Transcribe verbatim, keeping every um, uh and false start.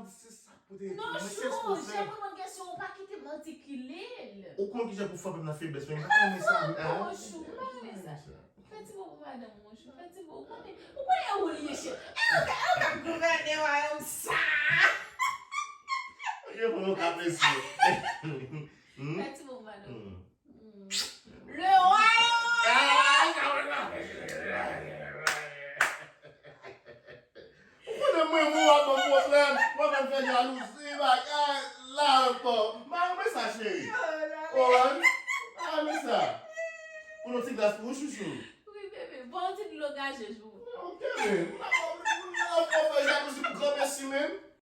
m di se sa k pote epi Non, mwen se chou, esposa. Jan mwen mande kesyon ou pa kite m atikile l. Ou konn kijan pou frape m nan feblès mwen, m pa renmen sa. Frape m, chou, m pa renmen sa. Fè ti bobo madanm mwen, chou, fè ti bobo. Ou konnen, ou konnen e ou li ye, chou. E ou ka, e ou ka gouvène wayòm sa. Ok, pou nou ka mesye. Fè ti bobo madanm. Le royaume. Ou konnen mwen, mwen w ap ban pwoblèm, w ap ban fè jalouzi, bagay, la ankò. M pa renmen sa, cheri. Oran, m pa renmen sa. Pou nou ti glas pou ou, chouchou. Wi, bebe, bon, ti dlo gaje jou. Ok, men. M pa renmen fè jalouzi pou granmesi, menm.